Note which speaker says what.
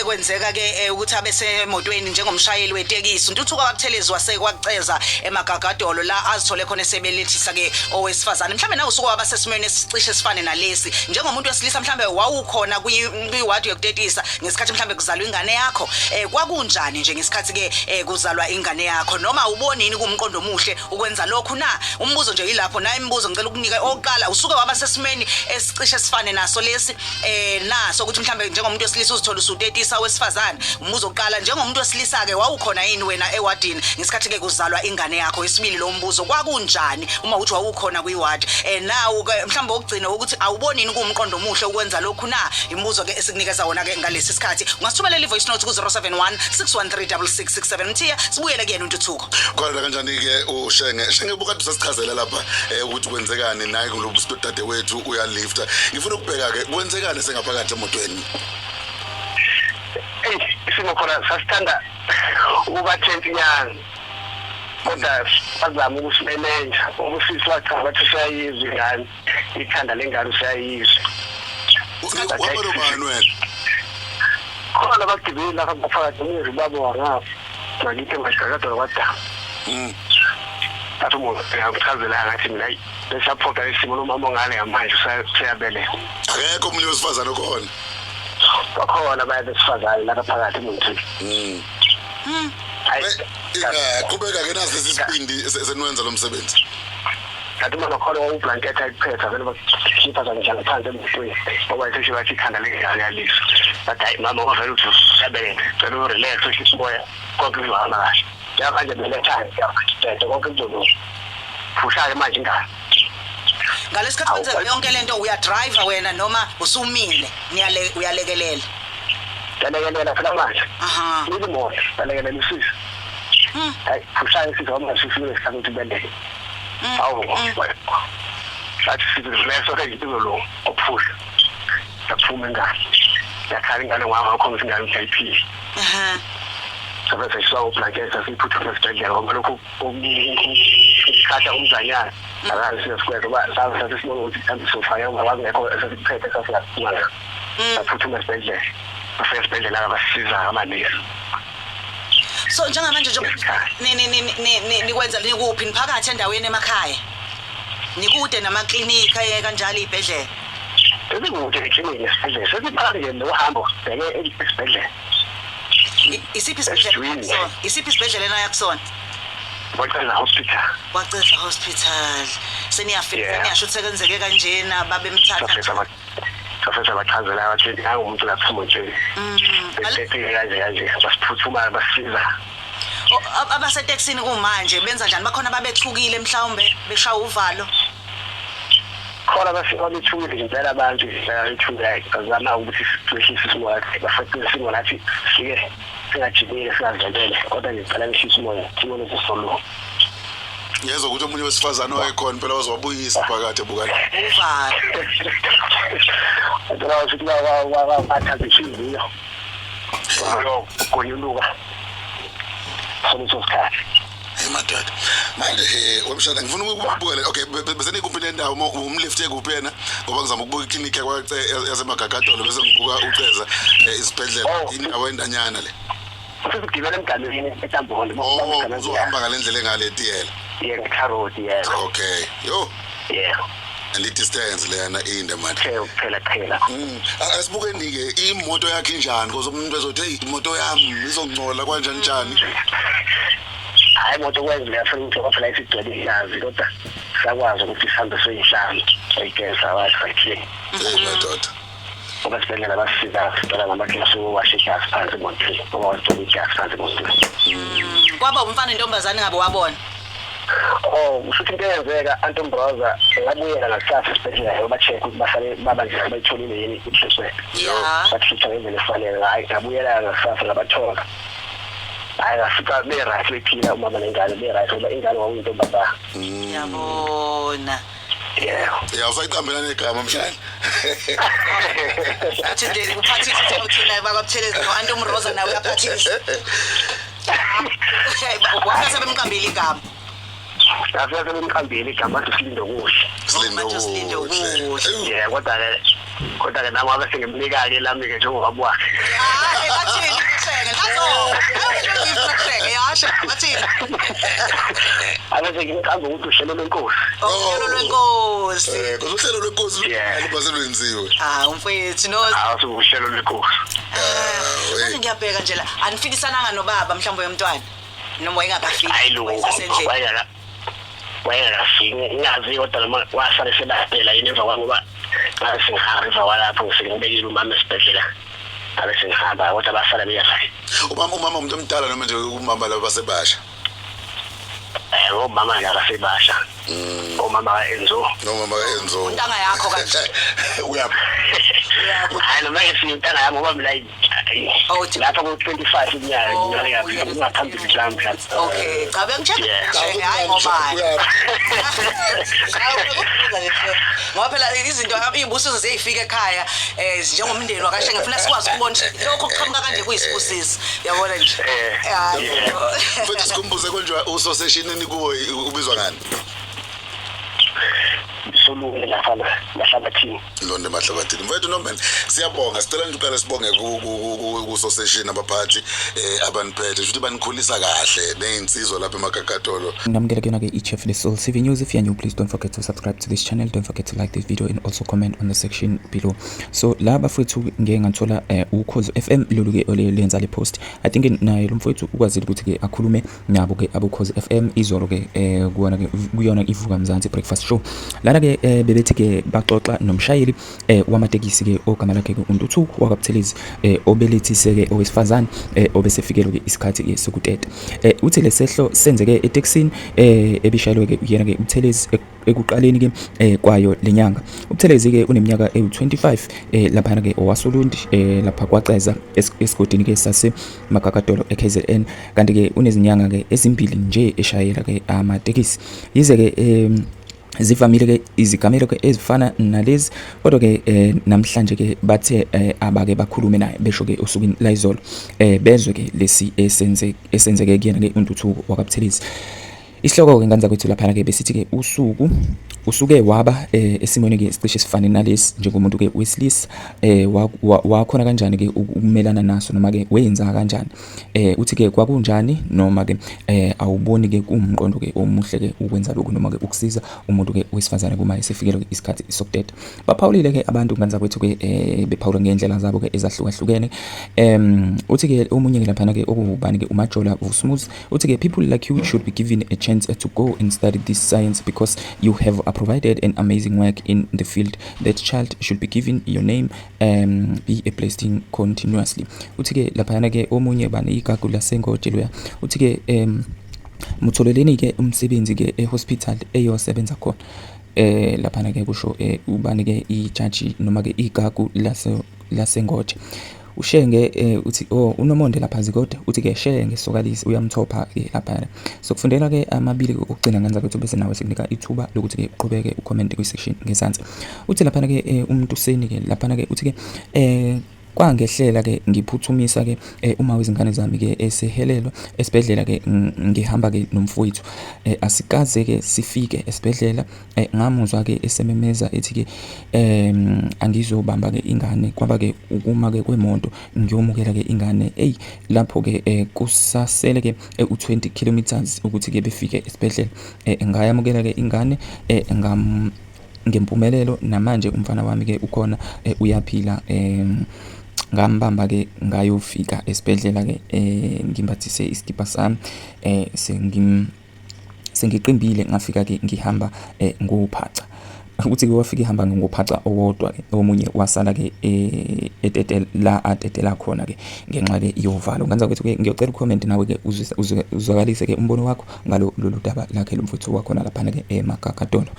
Speaker 1: kwenzeka ke ukuthi abe semotweni njengomshayeli wetekisi. Untuthuko kaButhelezi waseKwaCeza eMagagadolo la azithole khona esebelethisa ke owesifazane. Mhlambe nawe usuke waba sesimweni esicishe sifane nalesi. Njengomuntu wesilisa mhlambe wawukhona kwiwadi yokutetisa ngesikhathi mhlambe kuzalwa ingane yakho. Kwakunjani nje ngesikhathi ke kuzalwa ingane yakho, noma uboni yini kumqondo omuhle ukwenza lokhu na? Umbuzo nje yilapho naye imibuzo ngicela ukunika oqala, usuke waba sesimeni esicishe sifane naso lesi naso ukuthi mhlambe njengomuntu wesilisa uzithola usutetisa wesifazane? Umbuzo oqala, njengomuntu wesilisa ke wawukhona yini wena ewadini ngesikhathi ke kuzalwa ingane yakho? Isibili lo mbuzo, kwakunjani uma uthi wawukhona kwiwadi? Nawu ke mhlambe okugcina ukuthi awuboni yini kuwumqondo omuhle ukwenza lokhu na? Imibuzo ke esikunikeza wona ke ngalesi sikhathi. Ungasithumelela i-voice note ku-071 613 6667. Mthiya, sibuyele kuyena uNtuthuko.
Speaker 2: Khona kanjani-ke uShenge? Shenge, ubukade usasichazela lapha ukuthi kwenzekani naye kulo dade wethu uyalifta. Ngifuna ukubheka-ke kwenzekani sengaphakathi emotweni.
Speaker 3: Eyi, isimo khona sasithanda ukuba tense nyana, kodwa bazama ukusimelenja. Usisi wachaza bathi useyayizwa ingane, ikhanda lengane useyayizwa.
Speaker 2: Waba nobani wena?
Speaker 3: Khona abagibeli lapha baphakathi, umyezi ubaba wangapha ngakithi eMashakadolo kwaDama. Athi umuntu ngiyakuchazela ngathi mina, hayi, besaphoqa isimo nomama ongane ngamanje useyabeleka.
Speaker 2: Akekho omunye wesifazane okhona?
Speaker 3: Bakhona abanye besifazane lapha phakathi emuntwini. Hayi.
Speaker 2: Qhubeka-ke nazi lesi sibindi seniwenza lo msebenzi.
Speaker 3: Kanti uma bakhona wawublanketha ekuphetha vele bakhipha kanjani phansi emotweni, ngoba iseshe bathi ikhanda lengane yaliswa. Bathi, hayi mama, wavele uthi usebenze, cela urelax, wehlise umoya, konke kuzohamba kahle. Njengamanje belethayo siyaqeda, konke kuzolunga. Phusha-ke manje ingane.
Speaker 1: Ngalesikhathi kwenzeka yonke lento, uyadrive wena noma usumile, niyale uyalekelela?
Speaker 3: Yalekelela phela manje.
Speaker 1: Aha.
Speaker 3: Imoto yalekelela usisi. Hayi, phusha isisi ngoba sifike isikhathi ukuthi beleke. Hawu, sathi sithi relax, okay, izolunga. Ophusha. Yaphuma ingane. Yakhala ingane, ngakhombisa ingane ukuthi ayiphili. Sabe sesifaka ublanket, sasiphuthume esibhedlela ngoba lokhu ukuthatha umzanyana akazi siyosikwenza, ngoba sabe sathi sibona ukuthi mhlawumbe sofake ngoba kwakungekho esasikuphethe sasingaphuma ngayo. Saphuthuma esibhedlela. Safika esibhedlela abasisiza amanesi.
Speaker 1: So njengamanje nje nikwenza nikuphi? Niphakathi endaweni emakhaya? Nikude namaklinikhi kanjalo, iy'bhedlela?
Speaker 3: Sesikude eklinikhi nesibhedlela. Sesiphakathi nje nohambo sibheke esibhedlela.
Speaker 1: Isiphi isibhedlela
Speaker 3: Esijwini.
Speaker 1: kusona? Isiphi isibhedlela enaya kusona?
Speaker 3: KwaCeza Hospital.
Speaker 1: KwaCeza Hospital. Seniyafika, seniyasho ukuthi sekwenzeke kanjena, babemthatha.
Speaker 3: Safetha bachazela bathi nangu umuntu lapha emotweni. Bethethile kanje kanje, basiphuthuma basiza.
Speaker 1: Abasetekisini kumanje benza njani? Bakhona babethukile mhlawumbe beshaya uvalo?
Speaker 3: Khona bafika bethukile nje impela abantu, bethukile, bazama ukuthi siwehlise isimoya, bafethe isimo nathi sike singajikile singazelele, kodwa nje ngicela behlise umoya sibone sesizolunga.
Speaker 2: Ngiyezwa ukuthi omunye wesifazane wayekhona phela waze wabuyisa phakathi ebukala.
Speaker 1: Uvalo.
Speaker 3: Ngicela ukuthi bathathe inhliziyo gonyuluka soleso sikhathi.
Speaker 2: Hey madoda. Manje wemshana, ngifuna ukubuka le, okay, bese nikuphi le ndawo, umlift kuphi yena, ngoba ngizama ukubuka iklinikhi yakwaCe yaseMagagadolo bese ngibuka uCeza isibhedlela.
Speaker 3: Oh.
Speaker 2: Indawo endanyana le.
Speaker 3: Sesigibele emganwini eTamboli.
Speaker 2: Oh, uzohamba ngale ndlela engale tiyela.
Speaker 3: Yebo, ngeCarrot, yebo.
Speaker 2: Okay. Yo,
Speaker 3: Yebo.
Speaker 2: And i-distance leyana inde manje.
Speaker 3: Kuphela kuphela kuphela.
Speaker 2: Asibukeni ke imoto yakhe injani, because umuntu ezothi, hey, imoto yami izongcola kanjani njani.
Speaker 3: Hayi, imoto kwenzeka funa ukuthi ngoba phela isigcwele igazi, kodwa sakwazi ukuthi sihambe soyihlamba, sayigeza, washa, sayikhipha.
Speaker 2: Hey madoda.
Speaker 3: Ngoba esibhedlela basisiza, sicela ngamaglasi owasha igazi phansi emotweni, ngoba wagcwele igazi phansi emotweni.
Speaker 1: Kwaba umfana, intombazane, ngabe wabona?
Speaker 3: Oh, kusho ukuthi into eyenzeka, Antombroza, ngabuyela ngakusasa esibhedlela yoba-check ukuthi basale baba njani, bayitholile yini i-treatment. Batreat-a ngendlela efanele. Hhayi, ngabuyela ngakusasa ngabathola. Hhayi, ngafika be-right, bephila umama nengane, be-right, ngoba ingane kwakuyintombazane.
Speaker 1: Ngiyabona.
Speaker 3: Yebo.
Speaker 2: Ya, usayiqambela negama mshana.
Speaker 1: Uthi nje uphathisa ukuthi thina bakwaButhelezi no-Antomroza nawe uyaphathisa. Wafika sebemqambile igama.
Speaker 3: Ngafika sebemqambile igama, bathi Silindokuhle.
Speaker 1: Manje
Speaker 2: Silindokuhle.
Speaker 1: Silindokuhle.
Speaker 3: Yeah, kodwa-ke nami wabe sengimnika-ke lami-ke njengobaba wakhe.
Speaker 1: Hayi, bathi
Speaker 3: Abese ngiqamba ukuthi uhlelo lwenkosi.
Speaker 1: Uhlelo lwenkosi.
Speaker 2: Kodwa uhlelo lwenkosi
Speaker 3: Yeah.
Speaker 2: luba selwenziwe.
Speaker 1: Ah, umfethu no.
Speaker 3: Awu, uhlelo lwenkosi.
Speaker 1: Ah, manje ngiyabheka nje la, anifikisananga nobaba mhlawumbe yomntwana noma wayengakafiki?
Speaker 3: Hayi lo.
Speaker 1: Wayesesendlini.
Speaker 3: Wayengaka wayengakafiki, ngingazi, kodwa noma wasale selabhela yini emva kwami, ngoba ngabe sengihamba emva kwalapho, ngifike ngibekile umama esibhedlela, ngabe sengihamba, kodwa basala beyafika.
Speaker 2: Umama umuntu omdala noma nje umama laba basebasha?
Speaker 3: Omama nje abasebasha, omama ka-Enzo.
Speaker 2: Nomama kaEnzo.
Speaker 1: Untanga yakho kanje.
Speaker 2: Uyaphi?
Speaker 3: Hayi, noma ngesintanga yami, ngoba mina
Speaker 1: Oh,
Speaker 3: lapha ku-25 iminyaka
Speaker 1: Oh,
Speaker 3: iminyaka
Speaker 1: yes.
Speaker 3: ngaphambili mhlawumbe mhlawumbe.
Speaker 1: Okay, cha, bengitshela
Speaker 3: Yeah.
Speaker 1: nje, hayi ngobani.
Speaker 2: Uyaphi?
Speaker 1: Ngoba phela izinto, iy'busiso ziyayifika ekhaya njengomndeni wakaShenge, ngifuna sikwazi ukubona ukuthi lokho kuqhamuka kanje kuyisibusiso, yabona nje. Hayi.
Speaker 2: Mfethu, sikhumbuze konje, usoseshinini kuwo ubizwa ngani?
Speaker 3: Solunge lafana nahlabathini.
Speaker 2: Londe Mahlabathini. Mfethu Norman, siyabonga. Sicela nje uqale sibonge kusoseshini, abaphathi abaniphethe, futhi banikhulisa kahle neyinsizwa lapha eMagagadolo.
Speaker 4: Namukela kuyona-ke i-Chef Soul CV News. If you're new, please don't forget to subscribe to this channel. Don't forget to like this video and also comment on the section below. So la bafowethu, ngeke ngathola Ukhozi FM lolu-ke lenza le post. I think naye lo mfowethu ukwazile ukuthi-ke akhulume nabo-ke abokhozi FM izolo-ke kuwona-ke kuyona iVuka Mzansi Breakfast Show. Lana-ke bebethi-ke baxoxa nomshayeli wamatekisi-ke ogama lakhe-ke uNtuthuko wakaButhelezi, obelethise-ke owesifazane obesefikelwe-ke isikhathi-ke sokuteta. Uthi lesehlo senzeke etekisini ebishayelwe-ke uyena-ke uButhelezi ekuqaleni-ke kwayo lenyanga. UButhelezi-ke uneminyaka ewu-25, laphana-ke owasoLundi, lapha kwaCeza, esigodini-ke saseMagagadolo e-KZN, kanti-ke unezinyanga-ke ezimbili nje eshayela-ke amatekisi. Yize-ke zivamile-ke izigameko-ke ezifana nalezi, kodwa-ke namhlanje-ke bathe abake bakhulume naye, besho-ke osukwini layizolo, bezwe-ke lesi esenzeke kuyena-ke uNtuthuko wakaButhelezi. Isihloko-ke nganza kwethu laphana-ke besithi-ke usuku usuke waba esimweni-ke sicishe sifane nalesi njengomuntu-ke wesilisa, wakhona kanjani-ke ukumelana naso, noma-ke wenza kanjani? Uthi-ke kwakunjani, noma-ke awuboni-ke kuwumqondo-ke omuhle-ke ukwenza lokhu, noma-ke ukusiza umuntu-ke wesifazane kuma esefikelwe isikhathi sokuteta? Baphawulile-ke abantu nganza kwethu-ke, bephawula ngey'ndlela zabo-ke ezahlukahlukene. Uthi-ke omunye-ke laphana-ke okuwubani-ke, uMajola Vusumuzi, uthi-ke, "People like you should be given a chance to go and study this science because you have provided an amazing work in the field. That child should be given your name, be a blessing continuously." Uthi-ke laphayana-ke omunye bani, igagu lasengoje loya, uthi-ke mutholeleni-ke umsebenzi-ke e-hospital eyosebenza khona. Laphana ke kusho ubani ke, ijaji noma ke igagu lase lasengoje uShenge. Uthi, oh, uNomonde lapha zikode, uthi ke Shenge sokalisi uyamthopha ke lapha. Sokufundela ke amabili okugcina ngenza ukuthi bese nawe sikunika ithuba lokuthi ke uqhubeke ucomment kwi-section ngezansi. Uthi laphana ke umuntu seni ke laphana ke, uthi ke kwangehlela ke ngiphuthumisa ke uma wezingane zami ke esehelelwa esibhedlela ke, ngihamba ke nomfowethu, asikaze ke sifike esibhedlela, ngamuzwa ke esememeza ethi ke angizobamba ke ingane. Kwaba ke ukuma ke kwemoto ngiyomukela ke ingane. Ey, lapho ke kusasele ke u20 kilometers ukuthi ke befike esibhedlela, ngayamukela ke ingane ngam ngempumelelo. Namanje umfana wami ke ukhona, uyaphila. Ngambamba ke ngayofika esibhedlela ke, ngimbathise iskipa sami, sengiqimbile, ngafika ke ngihamba ngophaca. Uthi ke wafika ehamba ngophaca owodwa ke, omunye wasala ke etete la atetela khona ke ngenxa ke yovalo. Ngenza ukuthi ke ngiyocela ucomment nawe ke, uzwakalise ke umbono wakho ngalo lolu daba lakhe lo mfuthu wakhona laphana ke eMagagadolo.